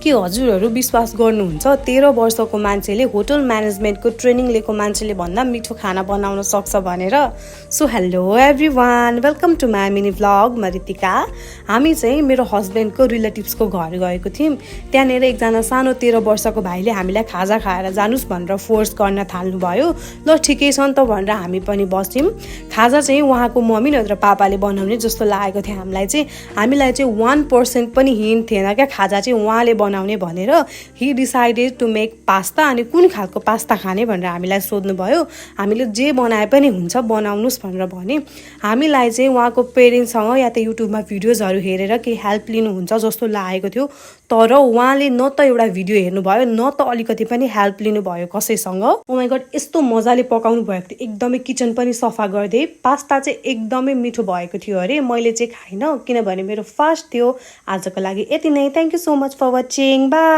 के हजुरहरू विश्वास गर्नुहुन्छ 13 वर्षको मान्छेले होटल म्यानेजमेन्टको ट्रेनिङ लिएको मान्छेले भन्दा मिठो खाना बनाउन सक्छ भनेर? So hello everyone, welcome to my mini vlog. म रितिका। हामी चाहिँ मेरो हस्बेन्डको रिलेटिभ्सको घर गएको थियौँ। त्यहाँनिर एकजना सानो 13 वर्षको भाइले हामीलाई खाजा खाएर जानुस् भनेर फोर्स गर्न थाल्नुभयो। ल ठिकै छ नि त भनेर हामी पनि बस्यौँ। खाजा चाहिँ उहाँको मम्मी नत्र पापाले बनाउने जस्तो लागेको थियो हामीलाई चाहिँ। हामीलाई चाहिँ 1% पनि हिन्ट थिएन क्या खाजा चाहिँ उहाँले बनाउने भनेर। He decided to make pasta. अनि कुन खालको पास्ता खाने भनेर हामीलाई सोध्नुभयो। हामीले जे बनाए पनि हुन्छ बनाउनुहोस् भनेर भने। हामीलाई चाहिँ उहाँको पेरेन्ट्ससँग या त युट्युबमा भिडियोजहरू हेरेर केही हेल्प लिनुहुन्छ जस्तो लागेको थियो। तर उहाँले न त एउटा भिडियो हेर्नुभयो न त अलिकति पनि हेल्प लिनुभयो कसैसँग। ओ माइ गॉड, यस्तो मजाले पकाउनु भएको थियो। एकदमै किचन पनि सफा गर्दै। पास्ता चाहिँ एकदमै मिठो भएको थियो अरे। मैले चाहिँ खाइनँ किनभने मेरो फर्स्ट थियो। आजको लागि यति नै। Thank you so much for watching. By.